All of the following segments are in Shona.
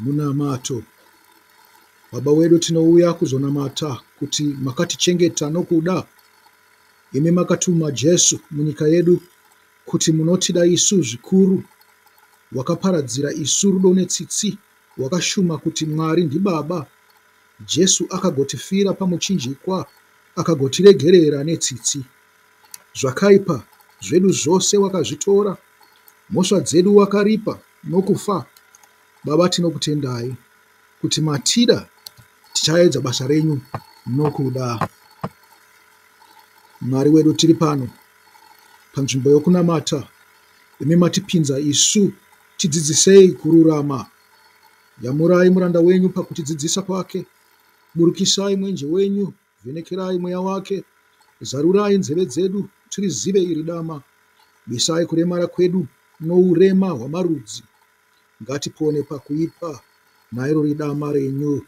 Munamato. Baba wedu tinouya kuzonamata kuti makatichengeta nokuda. Imi makatuma Jesu munyika yedu kuti munotida isu zvikuru. Wakaparadzira isu rudo netsitsi. Wakashuma kuti Mwari ndiBaba. Jesu akagotifira pamuchinjikwa akagotiregerera netsitsi. Zvakaipa zvedu zvose wakazvitora. Mhosva dzedu wakaripa nokufa. Baba tinokutendai kuti matida tichaedza basa renyu nokuda. Mwari wedu tiri pano panzvimbo yokunamata. Imi matipinza isu tidzidzisei kururama. Yamurai muranda wenyu pakutidzidzisa kwake. Burukisai mwenje wenyu, vhenekerai mweya wake. Zarurai nzeve dzedu tirizive iri dama. Bisai kuremara kwedu nourema hwamarudzi. Ngatipone pakuipa nairo ridama renyu.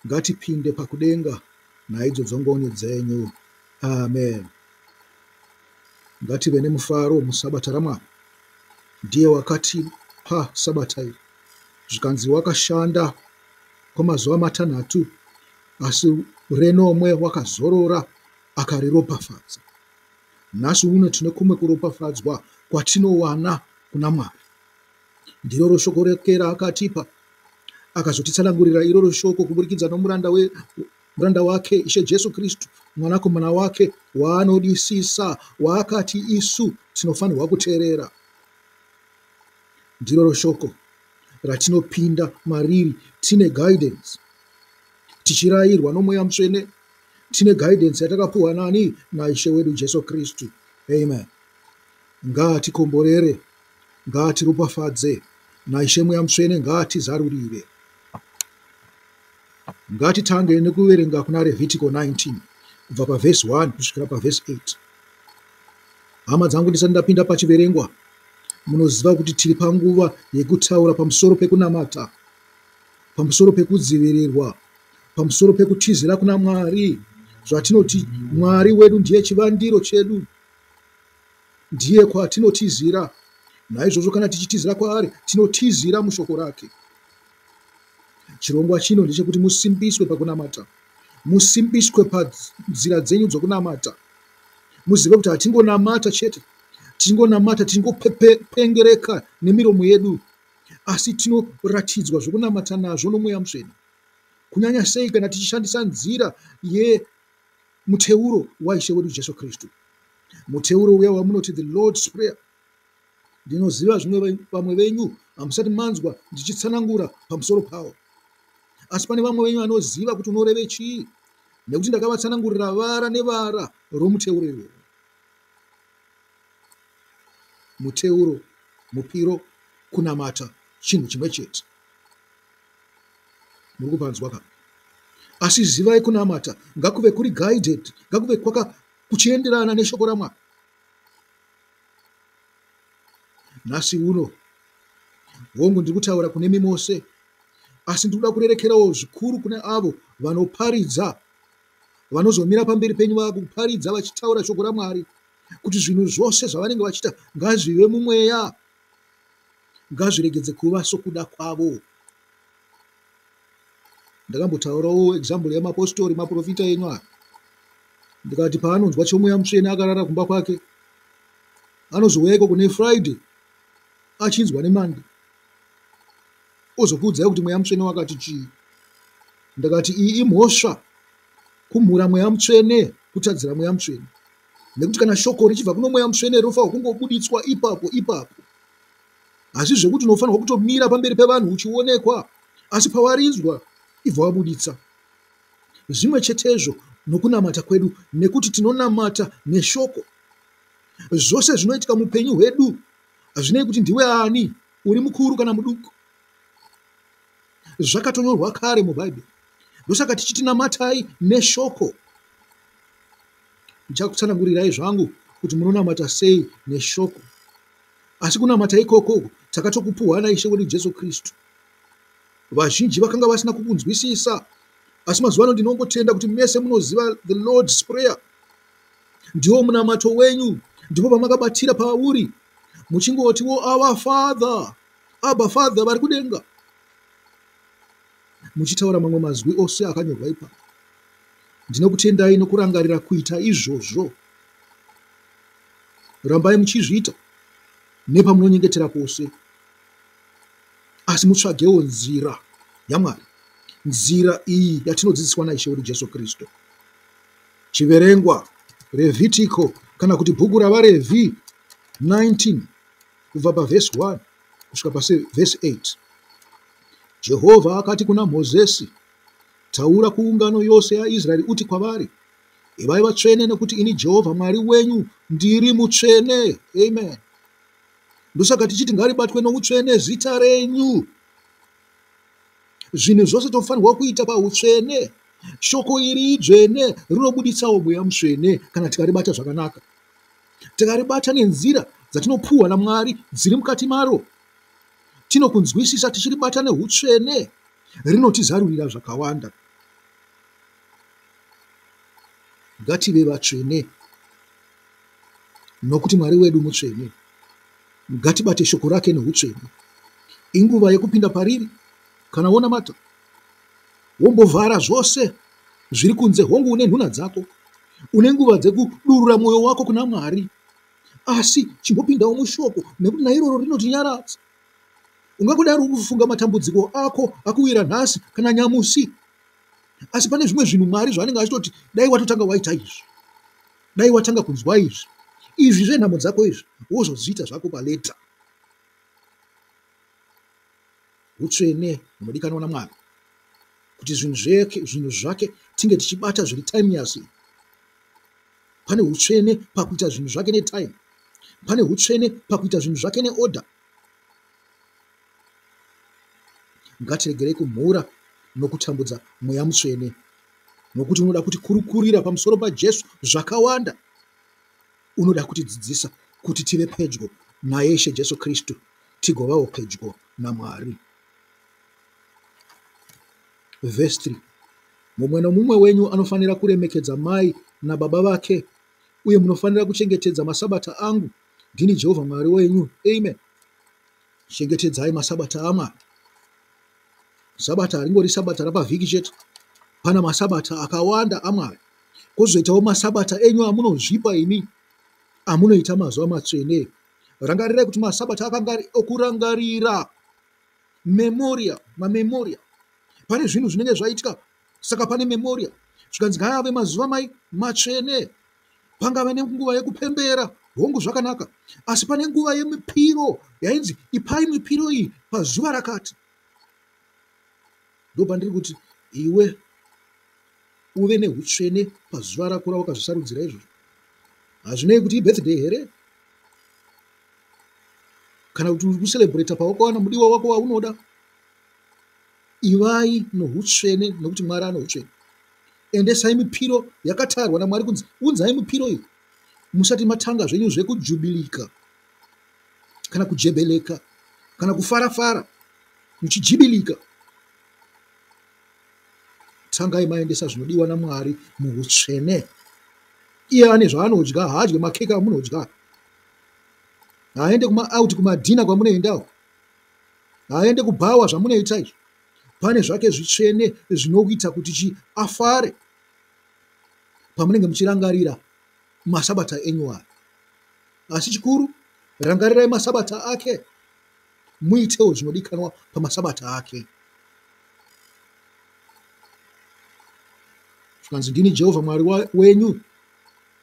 Ngatipinde pakudenga naidzodzo ngoni dzenyu. Amen. Ngative nemufaro musabata raMwari. Ndiye wakatipa sabata iri. Zvikanzi wakashanda kwamazuva matanhatu asi renomwe wakazorora akariropafadza. Nhasi uno tine kumwe kuropafadzwa kwatinowana kuna Mwari. Ndiroro shoko rake raakatipa. Akazotitsanangurira iroro shoko kuburikidza nomuranda we, muranda wake Ishe Jesu Kristu, mwanakomana wake waanodisisa, waakati isu tinofanirwa kuteerera. Ndiroro shoko ratinopinda mariri tine guidance, tichirayirwa noMweya Mutsvene, tine guidance yatakapuhwa nani? NaIshe wedu Jesu Kristu. Amen. Ngaatikomborere, ngaatiropafadze, naIshe Mweya Mutsvene ngaatizarurire. Ngatitange nekuverenga kuna Revhitiko 19 kubva pavhesi 1 kusvikira pavhesi 8. Hama dzangu, ndisati ndapinda pachiverengwa, munoziva kuti tiri panguva yekutaura pamusoro pekunamata, pamusoro pekudzivirirwa, pamusoro pekutizira kuna Mwari. Zvatinoti Mwari wedu ndiye chivandiro chedu, ndiye kwatinotizira. Naizvozvo kana tichitizira kwaari, tinotizira mushoko rake. Chirongwa chino ndechekuti musimbiswe pakunamata, musimbiswe panzira dzenyu dzokunamata. Muzive kuti hatingonamata chete, tichingonamata tichingopengereka nemiromo yedu, asi tinoratidzwa zvokunamata nazvo noMweya Mutsvene. Kunyanya sei kana tichishandisa nzira yemuteuro waIshe wedu Jesu Kristu. Muteuro uya wamunoti the Lord's Prayer. Ndinoziva zvimwe vamwe venyu hamusati manzwa ndichitsanangura pamusoro pawo. Asi pane vamwe venyu vanoziva kuti unoreve chii, nekuti ndakavatsanangurira vara nevara romuteuro iwowo. Muteuro, mupiro, kunamata chinhu chimwe chete. Muri kupanzwa ka? Asi zivai kunamata ngakuve kuri guided, ngakuve kwaka kuchienderana neshoko raMwari. Nhasi uno, hongu ndiri kutaura kune mimose, asi ndiri kuda kurerekerawo zvikuru kune avo vanoparidza, vanozomira pamberi penyu vakuparidza vachitaura shoko raMwari, kuti zvinhu zvose zvavanenge vachiita ngazvive mumweya, ngazviregedze kuva sokuda kwavo. Ndakambotaurawo example yemapostori, maprofita enyu aya. Ndikati paanonzwa chomweya mutsvene akarara kumba kwake, anozouya iko kune Friday achinzwa neMonday, ozokuudzai kuti mweya mutsvene wakati chii. Ndakati iyi imhosva, kumhura mweya mutsvene, kutadzira mweya mutsvene. Nekuti kana shoko richibva kuno mweya mutsvene rinofanirwa kungobuditswa ipapo ipapo. Asi zvekuti unofanirwa kutomira pamberi pevanhu uchionekwa, asi pawarinzwa ibva wabuditsa. Zvimwe chetezvo nokunamata kwedu, nekuti tinonamata neshoko. Zvose zvinoitika muupenyu hwedu, hazvinei kuti ndiwe ani, uri mukuru kana muduku, zvakatonyorwa kare muBhaibheri. Ndosaka tichiti namatai neshoko. Ndichakutsanangurirai zvangu kuti munonamata sei neshoko. Asi kunamata ikoko takatokupuhwa naIshe wedu Jesu Kristu. Vazhinji vakanga vasina kukunzwisisa, asi mazuva ano ndinongotenda kuti mese munoziva the Lord's Prayer. Ndiwo munamato wenyu, ndipo pamakabatira pauri, muchingoti wo Our Father, Abba Father vari kudenga. muchitaura mamwe mazwi ose akanyorwa ipapo. Ndinokutendai nokurangarira kuita izvozvo. Rambai muchizviita nepamunonyengetera pose. Asi mutsvagewo nzira yaMwari, nzira iyi yatinodzidziswa naIshe wedu Jesu Kristu. Chiverengwa, Revhitiko kana kuti bhuku raVaRevhi 19 kubva pavhesi 1 kusvika pavhesi 8. Jehovha akati kuna Mozisi, Taura kuungano yose yaIsraeri uti kwavari, Ivai vatsvene nekuti ini Jehovha Mwari wenyu ndiri mutsvene. Amen. Ndosaka tichiti ngaribatwe noutsvene zita renyu. Zvinhu zvose tofanirwa kuita pautsvene. Shoko iri idzvene rinobuditsawo mweya mutsvene kana tikaribata zvakanaka. Tikaribata nenzira dzatinopuhwa naMwari dziri mukati maro. Tinokunzwisisa tichiribata neutsvene rinotizarurira zvakawanda. Ngative vatsvene nokuti Mwari wedu mutsvene. Ngatibate shoko rake neutsvene. Inguva yekupinda pariri kana wonamata wombovhara zvose zviri kunze. Hongu une nhuna dzako, une nguva dzekudurura mwoyo wako kuna Mwari, asi chimbopindawo mushoko nekuti nairoro rinotinyaradza. Ungangodaro uri kufunga matambudziko ako akuwira nhasi kana nyamusi, asi pane zvimwe zvinhu Mwari zvaanenge achitoti dai watotanga waita izvi, dai watanga kunzwa izvi, izvi zvenhamo dzako izvi wozozviita zvako paleta. Hutsvene hunodikanwa naMwari kuti zvinhu zveke zvinhu zvake tinge tichibata zviri timeous. Pane hutsvene pakuita zvinhu zvake netime. Pane hutsvene pakuita zvinhu zvake neorder. Ngatiregerei kumhura nokutambudza Mweya Mutsvene, nokuti unoda kutikurukurira pamusoro paJesu zvakawanda. Unoda kutidzidzisa kuti tive pedyo naye Ishe Jesu Kristu, tigovawo pedyo naMwari. Vhesi 3 Mumwe nomumwe wenyu anofanira kuremekedza mai nababa vake, uye munofanira kuchengetedza masabata angu. Ndini Jehovha Mwari wenyu. Amen. Chengetedzai masabata aMwari. Sabata haringori sabata rapavhiki chete. Pana masabata akawanda aMwari. Kwozoitawo masabata enyu amunozvipa imi amunoita mazuva matsvene. Rangarirai kuti masabata akanga ari okurangarira memorial, mamemorial. Pane zvinhu zvinenge zvaitika saka pane memorial. Zvikanzi ngaave mazuva mai matsvene. Pangave nenguva yekupembera, hongu zvakanaka, asi pane nguva yemipiro yainzi ipai mipiro iyi pazuva rakati. Ndopandiri kuti iwe uve neutsvene pazuva rako rawakazvisarudzira izvozvo. Hazvinei kuti ibirthday here kana kuti uri kucelebrata pawakawana mudiwa wako waunoda. Ivai noutsvene nokuti Mwari ane utsvene. Endesai mipiro yakatarwa naMwari kunzi unzai mipiro iyi musati matanga zvenyu zvekujubilika kana kujebeleka kana kufarafara muchijibilika. Tangai maendesa zvinodiwa naMwari muutsvene. Iye ane zvaanodya, haadye makeke amunodya. Haaende kumaout kumadhina kwamunoendawo. Haaende kubhawa zvamunoita izvi. Pane zvake zvitsvene zvinokuita kuti chi afare pamunenge muchirangarira masabata enyu aya. Asi chikuru, rangarirai masabata ake, muitewo zvinodikanwa pamasabata ake. Zvikanzi, ndini Jehovha Mwari wenyu.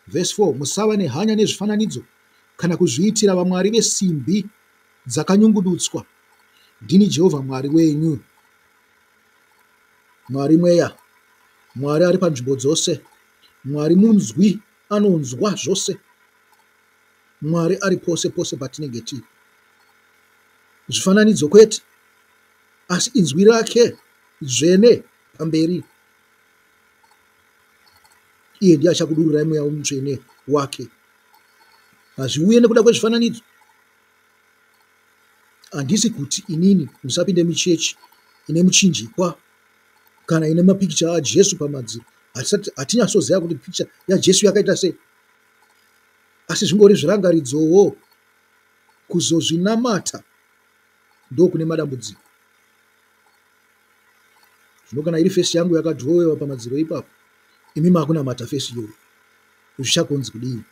Vhesi 4, musava nehanya nezvifananidzo kana kuzviitira vamwari vesimbi dzakanyungudutswa. Ndini Jehovha Mwari wenyu. Mwari mweya, Mwari ari panzvimbo dzose, Mwari munzwi anonzwa zvose. Mwari ari pose pose patinenge tiri. Zvifananidzo kwete, asi inzwi rake dzvene pamberi. Iye ndiye achakudururai mweya mutsvene wake. Hazviuye nekuda kwezvifananidzo. Handisi kuti inini musapinde muchechi ine muchinjikwa kana ine mapikicha aJesu pamadziro. Hatinyatsoziva kuti pikicha yaJesu yakaita sei. Asi zvingori zvirangaridzowo kuzozvinamata ndokune madambudziko. Zvino kana iri fesi yangu yakadhirowewa pamadziro ipapo, imi makunamata fesi iyoyo, zvichakonzi kudii?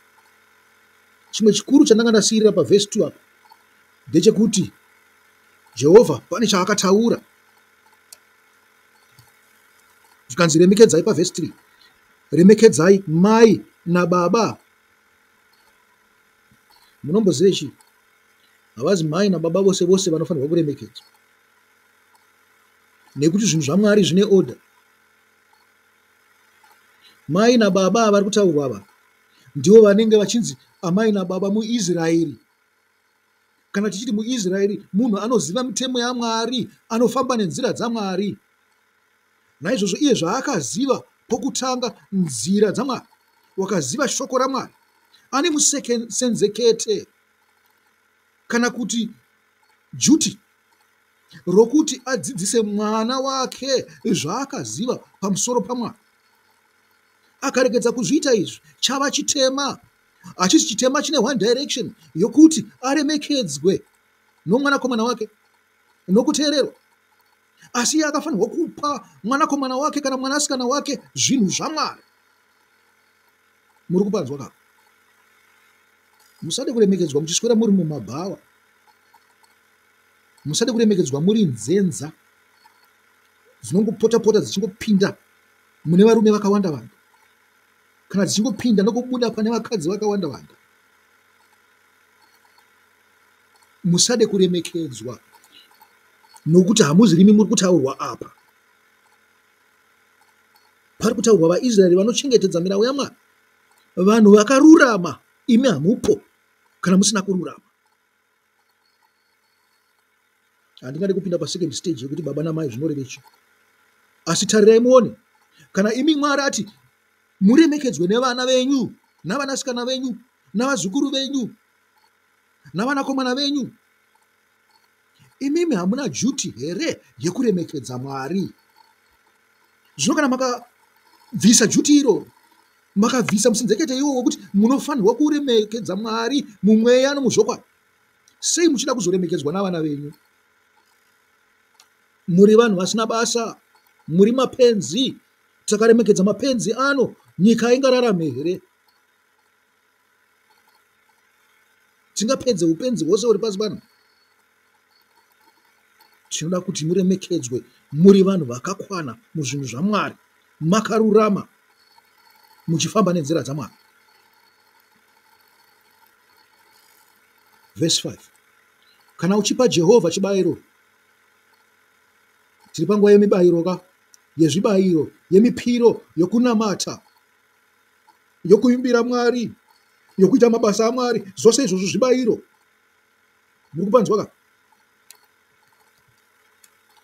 Chimwe chikuru chandanga ndasiirira pavhesi 2 apa ndechekuti Jehovha pane chaakataura. Zvikanzi remekedzai pavhesi 3, remekedzai mai nababa. Munombozive chii? Havazi mai nababa vose vose vanofanirwa kuremekedzwa. Nekuti zvinhu zvaMwari zvine order. Mai nababa vari kutaurwa ava ndivo vanenge vachinzi amai nababa muIsraeri. Kana tichiti muIsraeri munhu anoziva mitemo yaMwari, anofamba nenzira dzaMwari. Naizvozvo iye zvaakaziva pokutanga nzira dzaMwari, wakaziva shoko raMwari, ane musenzekete kana kuti duty rokuti adzidzise mwana wake zvaakaziva pamusoro paMwari. Akaregedza kuzviita izvi, chava chitema. Hachisi chitema chine one direction yokuti aremekedzwe nomwanakomana wake nokuteererwa. Asi iye akafanirwa kupa mwanakomana wake kana mwanasikana wake zvinhu zvaMwari. Muri kupanzwa ka? Musade kuremekedzwa muchiswera muri mumabhawa. Musade kuremekedzwa muri nzenza dzinongopota pota dzichingopinda mune varume vakawanda wanda kana dzichingopinda nokubuda pane vakadzi vakawanda wanda. Musade kuremekedzwa nokuti hamuzirimi muri kutaurwa apa. Pari kutaurwa vaIsraeri vanochengetedza mirau yaMwari, vanhu vakarurama, imi hamupo kana musina kururama. Handingade kupinda pasecond stage yekuti baba namai zvinoreve chii, asi tarirai muone kana imi Mwari ati muremekedzwe nevana venyu navanasikana venyu navazukuru venyu navanakomana venyu, imimi hamuna duty here yekuremekedza Mwari? Zvino kana makabvisa duty iroro, makabvisa musenzekete iwowo wekuti munofanirwa kuremekedza Mwari mumweya nomuzvokwadi, sei muchida kuzoremekedzwa navana venyu? Muri vanhu vasina basa, muri mapenzi. Takaremekedza mapenzi ano, nyika ingararame here? Tingapedze upenzi hwose huri pasi pano? Tinoda kuti muremekedzwe muri vanhu vakakwana muzvinhu zvaMwari, makarurama, muchifamba nenzira dzaMwari. Vhesi 5. Kana uchipa Jehovha chibayiro, tiri panguva yemibayiro ka, yezvibayiro, yemipiro yokunamata, yokuimbira Mwari, yokuita mabasa aMwari, zvose izvozvo zvibayiro. Muri kupanzwa ka?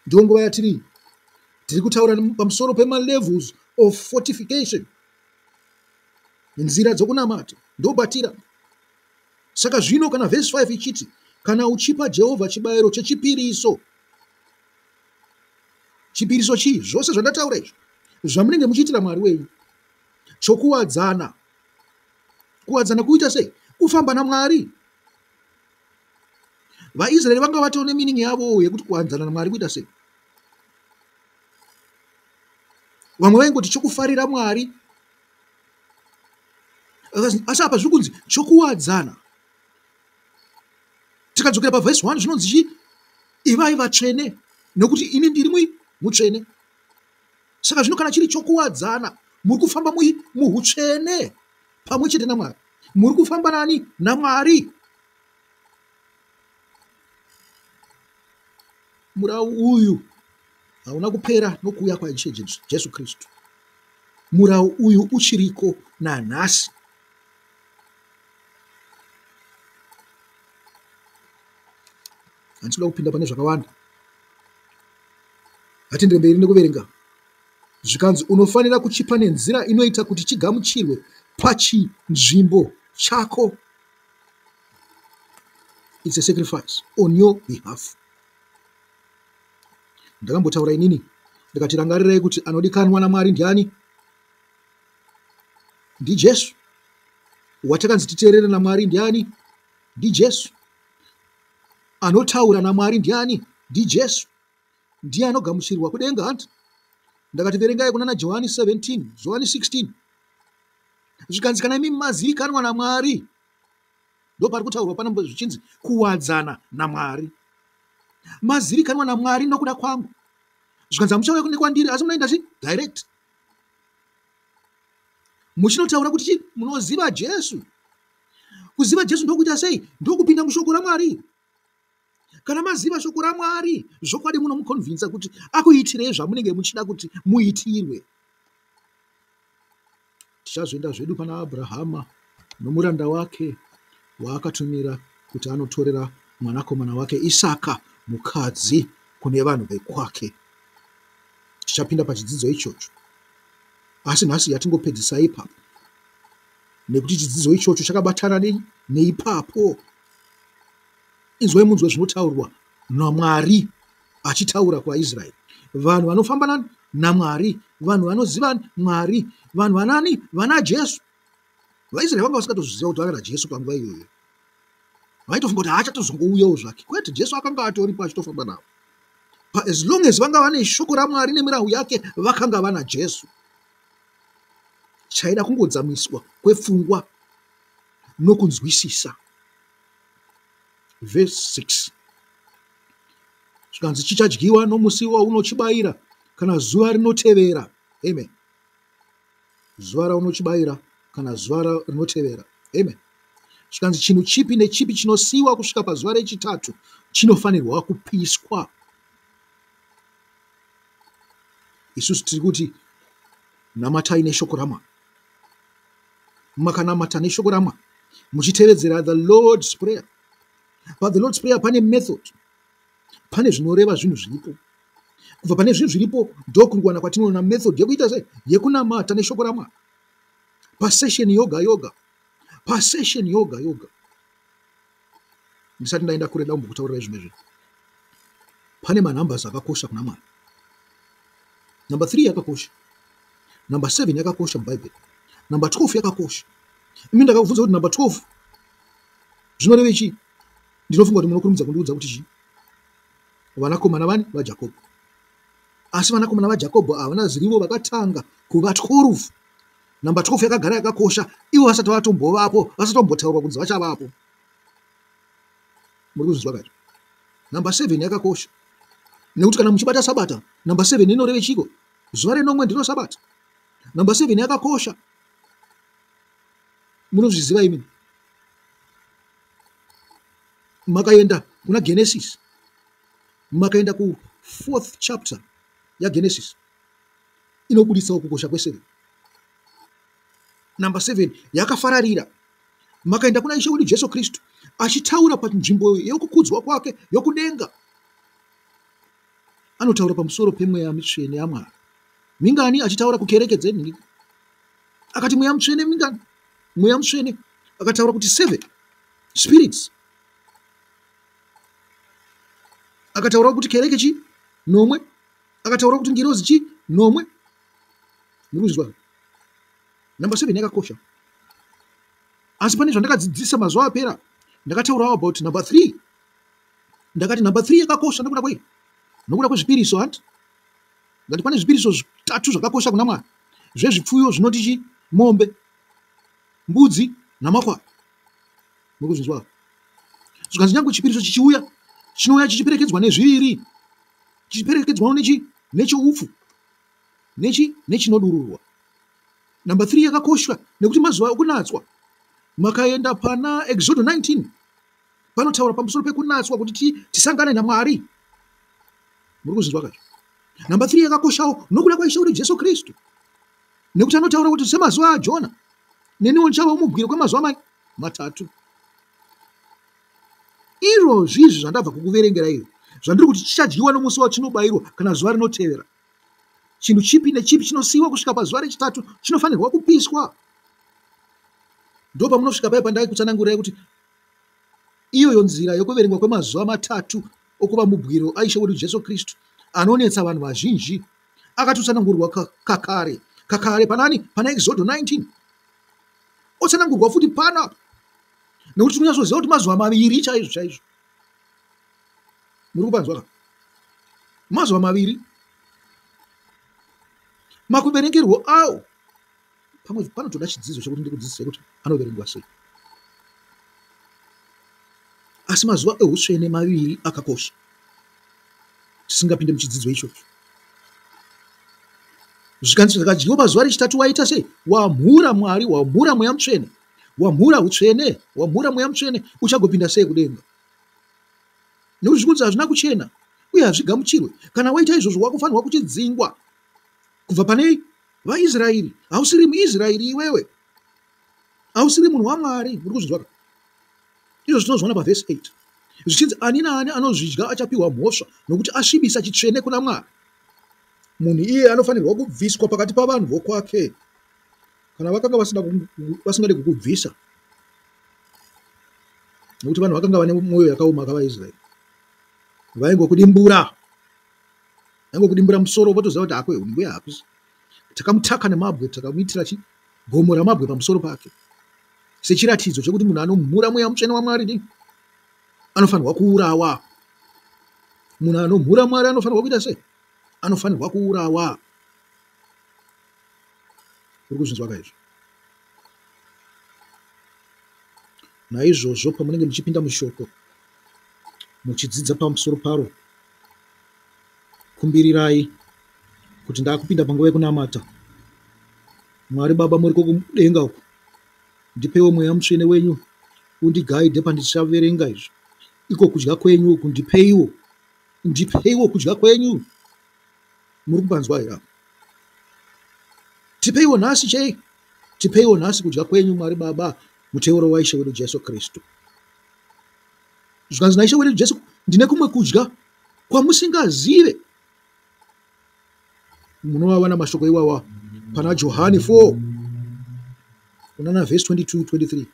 Ndiyo nguva yatiri. Tiri kutaura pamusoro pemalevels of fortification, nzira dzokunamata, ndobatira. Saka zvino kana vhesi 5 ichiti, kana uchipa Jehovha chibayiro chechipiriso, chipiriso chii? Zvose zvandataura izvi zvamunenge muchiitira Mwari wenyu, chokuwadzana. Kuwadzana kuita sei? Kufamba naMwari. VaIsraeri vanga vatoo nemeaning yavowo yekuti kuwadzana naMwari kuita sei. Vamwe vaingoti chokufarira Mwari, asi apa zviri kunzi chokuwadzana. Tikadzokera pavhesi 1 zvinonzi chii? Ivai vatsvene nokuti ini ndiri mui mutsvene. Saka zvino kana chiri chokuwadzana, muri kufamba mui muhutsvene pamwe chete naMwari. Muri kufamba nani? NaMwari. Murau uyu hauna kupera nokuuya kwaIshe Jesu Kristu. Murau uyu uchiriko nanhasi. Handisi kuda kupinda pane zvakawanda. Ngatiendere mberi nekuverenga. Zvikanzi unofanira kuchipa nenzira inoita kuti chigamuchirwe pachinzvimbo chako. It's a sacrifice on your behalf. Ndakambotaura inini ndikati rangarirai kuti anodikanwa naMwari ndiani? NdiJesu. Watakanzi titeerere naMwari ndiani? NdiJesu. Anotaura naMwari ndiani? NdiJesu. Ndiye anogamuchirwa kudenga hanti? Ndakati verengai kuna naJohani 17, Johani 16. Zvikanzi kana imi mazivikanwa naMwari, ndopari kutaurwa pano zvichinzi kuwadzana naMwari. Mazivikanwa naMwari nokuda kwangu. Zvikanzi hamuchauya kune kwandiri asi munoenda chi direct. Muchinotaura kuti chi munoziva Jesu. Kuziva Jesu ndokuita sei? Ndokupinda mushoko raMwari. Kana maziva shoko raMwari, zvokwadi munomukonvinsa kuti akuitirei zvamunenge muchida kuti muitirwe. Tichazoenda zvedu pana Abrahama nomuranda wake waakatumira kuti anotorera mwanakomana wake Isaka mukadzi kune vanhu vekwake. Tichapinda pachidzidzo ichocho. Asi nhasi yatingopedzisa ipapo nekuti chidzidzo ichocho chakabatana neipapo. Inzwai munzwe zvinotaurwa naMwari achitaura kuvaIsraeri. Vanhu vanofamba naMwari, vanhu vanoziva Mwari, vanhu vanani? Vana Jesu. VaIsraeri vanga vasingatozviziva kuti vanga naJesu panguva iyoyo. Vaitofunga kuti haachatozongouyawo zvake. Kwete, Jesu akanga atoripo achitofamba navo. As long as vanga vane shoko raMwari nemirau yake, vakanga vana Jesu. Chaida kungodzamiswa kwepfungwa nokunzwisisa. Vhesi 6 zvikanzi chichadyiwa nomusi waunochibayira kana zuva rinotevera. Amen. Zuva raunochibayira kana zuva rinotevera. Amen. Zvikanzi chinhu chipi nechipi chinosiyiwa kusvika pazuva rechitatu chinofanirwa kupiswa. Isusu tiri kuti namatai neshoko raMwari. Makanamata neshoko raMwari muchitevedzera the Lord's Prayer. Pa the Lord's Prayer pane method, pane zvinoreva zvinhu zviripo. Kubva pane zvinhu zviripo ndokungowana kwatinoona method yekuita sei yekunamata neshoko raMwari pasession yoga yoga, pasession yoga yoga. Ndisati ndaenda kure ndakumbokutaurirai zvimwe zvinhu. Pane manumbers akakosha kuna Mwari. Number 3 yakakosha. Number 7 yakakosha muBhaibheri. Number 12 yakakosha. Imi ndakakubvunza kuti number 12 zvinoreve chii? Ndinofunga kuti munokurumidza kundiudza kuti chii? Vanakomana vani vaJakobho. Asi vanakomana vaJakobho havana zirivo vakatanga kuva 12. Number 12 yakagara yakakosha ivo vasati vatombovapo, vasati vambotaurwa kunzi vachavapo. Muri kuzvinzwa kacho? Number 7 yakakosha. Nekuti kana muchibata Sabata, number 7 inoreve chiko? Zuva renomwe ndiro Sabata. Number 7 yakakosha. Munozviziva imi. Makaenda kuna Genesis. Makaenda ku 4th chapter yaGenesis. Inobuditsawo kukosha kwe7. Number 7 yakafararira. Makaenda kuna Ishe wedu Jesu Kristu achitaura panzvimbo yokukudzwa kwake yokudenga. Anotaura pamusoro pemweya mitsvene yaMwari. Mingani achitaura kukereke dzenhingi. Akati mweya mutsvene mingani? Mweya mutsvene akataura kuti 7 spirits. Akataura kuti kereke chi nomwe. Akataura kuti ngirozi chi nomwe. Muri kuzvinzwa? Number 7 yakakosha. Asi pane zvandakadzidzisa mazuva apera, ndakataurawo about number 3. Ndakati number 3 yakakosha nekuda kwei? Nokuda kwezvipiriso hanti? Ndati pane zvipiriso zvitatu zvakakosha kuna Mwari. Zvezvipfuyo zvinoti chi mombe, mbudzi namakwai. Muri kuzvinzwa? Zvikanzi nyange chipiriso chichiuya, chinouya chichiperekedzwa nezviviri. Chichiperekedzwawo nechi nechoupfu nechi nechinodururwa. Number 3 yakakosha nekuti mazuva okunatswa. Makaenda pana Exodo 19 panotaura pamusoro pekunatswa kuti tisangane naMwari. Muri kuzvinzwa kacho? Number 3 yakakoshawo nokuda kwaIshe wedu Jesu Kristu. Nekuti anotaura kuti semazuva aJona, neniwo ndichava mubwiro kwemazuva mai matatu. Izvozvi izvi zvandabva kukuverengera izvi, zvandiri kuti chichadyiwa nomusi wachinobayirwa kana zuva rinotevera. Chinhu chipi nechipi chinosiyiwa kusvika pazuva rechitatu chinofanirwa kupiswa. Ndopamunosvika paye pandaikutsanangurirai kuti iyoyo nzira yokuverengwa kwemazuva matatu okuva mubwiro aIshe wedu Jesu Kristu anonetsa vanhu vazhinji akatotsanangurwa kakare kakare panani pana Exodo 19 otsanangurwa futi pano apa nekuti tinonyatsoziva kuti mazuva maviri chaizvo chaizvo muri kupanzwa ka mazuva maviri. Makuverengerwo awo pamwe panotoda chidzidzo chekuti ndikudzidzise kuti anoverengwa sei. Asi mazuva ehutsvene maviri akakosha tisingapinde muchidzidzo ichocho. Zvikanzi zvakadyiwa pazuva rechitatu waita sei? Wamhura Mwari, wamhura Mweya Mutsvene, wamhura hutsvene, wamhura Mweya Mutsvene, uchagopinda sei kudenga? Nekuti zvikunzi hazvina kuchena uye hazvigamuchirwe. Kana waita izvozvo wakufanirwa kuchidzingwa kubva pane vaIsraeri. Hausiri muIsraeri iwewe, hausiri munhu waMwari. Muri kuzvinzwa ka? Izvo tinozviona pavhesi 8 zvichinzi ani naani anozvidya achapiwa mhosva nokuti asvibisa chitsvene kuna Mwari. Munhu iye anofanirwa kubviswa pakati pavanhu vokwake. Kana vakanga vasingade kukubvisa, nokuti vanhu vakanga vane mwoyo yakaoma kavaIsraeri, vaingokudimbura, vaingokudimbura musoro votoziva kuti hakwe mbuya hakusi. Takamutaka nemabwe, takamuitira chi gomo ramabwe pamusoro pake sechiratidzo chekuti munhu anomhura Mweya Mutsvene waMwari anofanirwa kuurawa. Munhu anomhura Mwari anofanirwa kuita sei? Anofanirwa kuurawa. Uri kuzvinzwa ka izvo? Naizvozvo pamunenge muchipinda mushoko muchidzidza pamusoro paro, kumbirirai kuti ndakupinda panguva yekunamata. Mwari Baba muriko kudenga uko, ndipeiwo Mweya Mutsvene wenyu undigaidhe pandichaverenga izvi. Iko kudya kwenyu uku ndipeiwo, ndipeiwo kudya kwenyu. Muri kupanzwa here apa? Tipeiwo nhasi chei? Tipeiwo nhasi kudya kwenyu Mwari Baba, muteuro waIshe wedu Jesu Kristu. Zvikanzi naIshe wedu Jesu, ndine kumwe kudya kwamusingazive. Munoawana mashoko iwawa pana Johani 4 kunana vhesi 22 23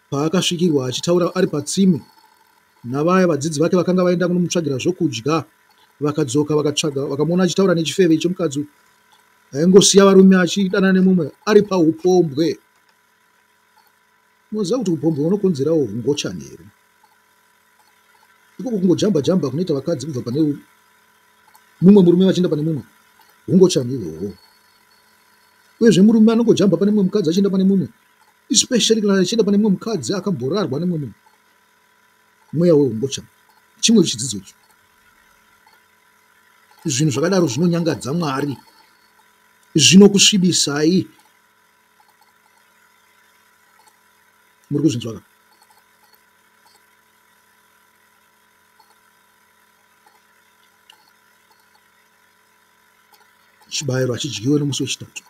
paakasvikirwa achitaura ari patsime navaya vadzidzi vake vakanga vaenda kunomutsvagira zvokudya vakadzoka vakatsvaga vakamuona achitaura nechifeve chemukadzi uyu aingosiya varume achidana nemumwe ari paupombwe. Unoziva kuti upombwe hunokonzerawo hungochani here? Ikoko kungojamba jamba kunoita vakadzi kubva pane mumwe murume vachienda pane mumwe hungochani ihwohwo. Uyezve murume anongojamba pane mumwe mukadzi achienda pane mumwe especially kana achienda pane mumwe mukadzi akamborarwa nemumwe munhu. Mweya wehungochani chimwe chidzidzo icho. Zvinhu zvakadaro zvinonyangadza Mwari, zvinokusvibisai. Muri kuzvinzwa ka? Chibayiro hachidyiwe nomusi wechitatu.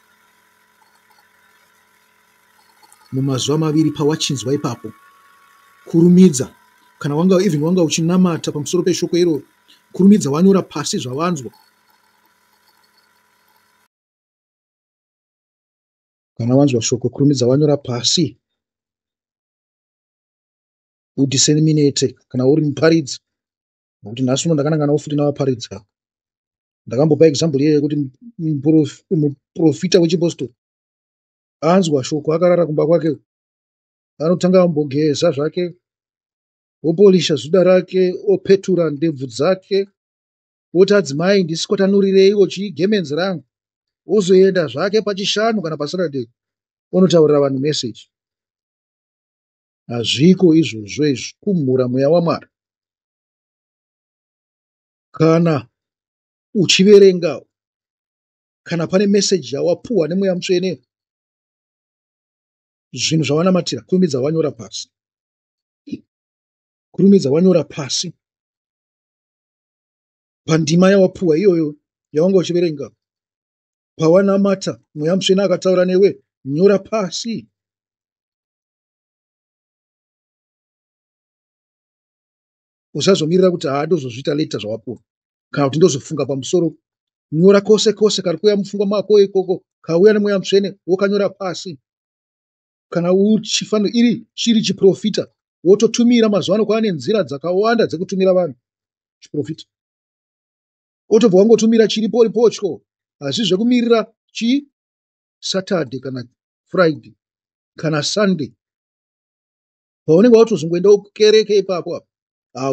Mumazuva maviri pawachinzwa ipapo, kurumidza kana wanga even wanga uchinamata pamusoro peshoko iroro, kurumidza wanyora pasi zvawanzwa. Kana wanzwa shoko, kurumidza wanyora pasi udisseminate kana uri muparidzi nokuti nhasi uno ndakananganawo futi navaparidzi ava. Ndakambopa example iye yekuti muprofita wechipostori anzwa shoko akarara kumba kwake, anotanga ambogeza zvake, opolisha zuda rake, opetura ndebvu dzake, oti adzimai ndisikwatanurireiwo chigemenzi rangu, ozoenda zvake pachishanu kana paSaturday onotaurira vanhu message. Hazviko izvozvo izvi, kumhura mweya waMwari. Kana uchiverenga, kana pane meseji yawapuwa nemweya mutsvene, zvinhu zvawanamatira, kurumidza wanyora pasi. Kurumidza wanyora pasi pandima yawapuwa iyoyo yawanga uchiverenga. Pawanamata, mweya mutsvene akataura newe, nyora pasi. Usazomirira kuti haa ndozozviita later zvawapuwa kana kuti ndozofunga pamusoro. Nyora kose kose kari kuuya mupfungwa mako ikoko, kauya nemweya mutsvene wokanyora pasi. Kana uchifanira iri chiri chiprofita wototumira. Mazuva ano kwaane nzira dzakawanda dzekutumira vanhu chiprofita, wotobva wangotumira chiripo ripotyo. Hazvi zvekumirira chi Saturday kana Friday kana Sunday paunenge watozongoendawo kukereke ipapo apo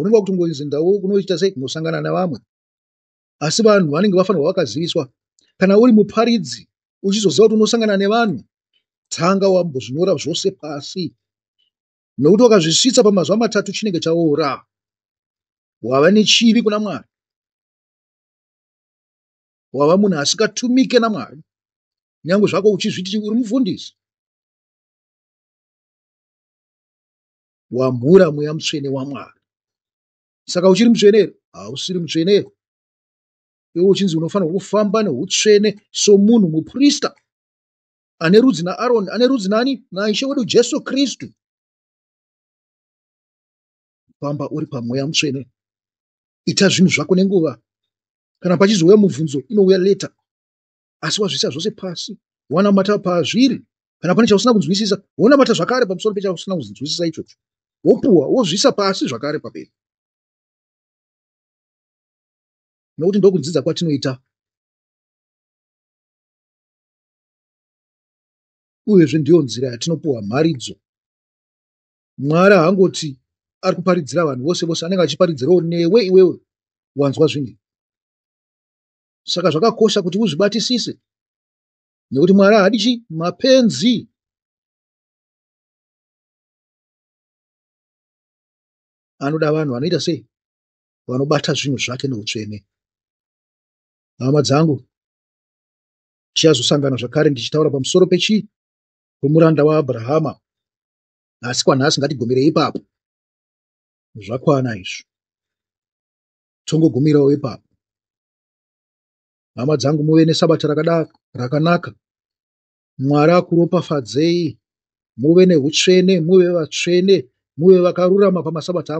unenge wakutongoendawo kunoita sei kunosangana nevamwe, asi vanhu vanenge vafanirwa vakaziviswa. Kana uri muparidzi uchizoziva kuti unosangana nevanhu, tanga wambozvinyora zvose pasi, nokuti wakazvisvitsa pamazuva matatu chinenge chaora. Wava nechivi kuna Mwari, wava munhu asingatumike naMwari, nyange zvako uchizviti uri mufundisi. Wamhura Mweya Mutsvene waMwari. Saka uchiri mutsvene here? Hausiri mutsvene here? Iwe uchinzi unofanirwa kufamba neutsvene somunhu muprista ane rudzi naAroni, ane rudzi nani? NaIshe wedu Jesu Kristu. Famba uri paMweya Mutsvene. Ita zvinhu zvako nenguva. Kana pachizouya mubvunzo, inouya later. Asi wazviisa zvose pasi, wanamata pazviri. Kana pane chausina kunzwisisa, wonamata zvakare pamusoro pechausina kunzwisisa ichocho. Wopuwa, wozviisa pasi zvakare pamberi. Nokuti ndokudzidza kwatinoita. Uyezve ndiyo nzira yatinopuwa mharidzo. Mwari haangoti ari kuparidzira vanhu vose vose, anenge achiparidzirawo newe iwewe wanzwa zvinhu. Saka zvakakosha kuti uzvibatisise, nekuti Mwari haadi chi mapenzi. Anoda vanhu vanoita sei? Vanobata zvinhu zvake neutsvene. Hama dzangu, tichazosangana zvakare ndichitaura pamusoro pechii? Pemuranda waAbrahama. Asi kwanhasi ngatigomerei ipapo. Zvakwana izvo. Tongogumirawo ipapo. Hama dzangu, muve nesabata rakanaka. Mwari akuropafadzei. Muve neutsvene, muve vatsvene, muve vakarurama pamasabata.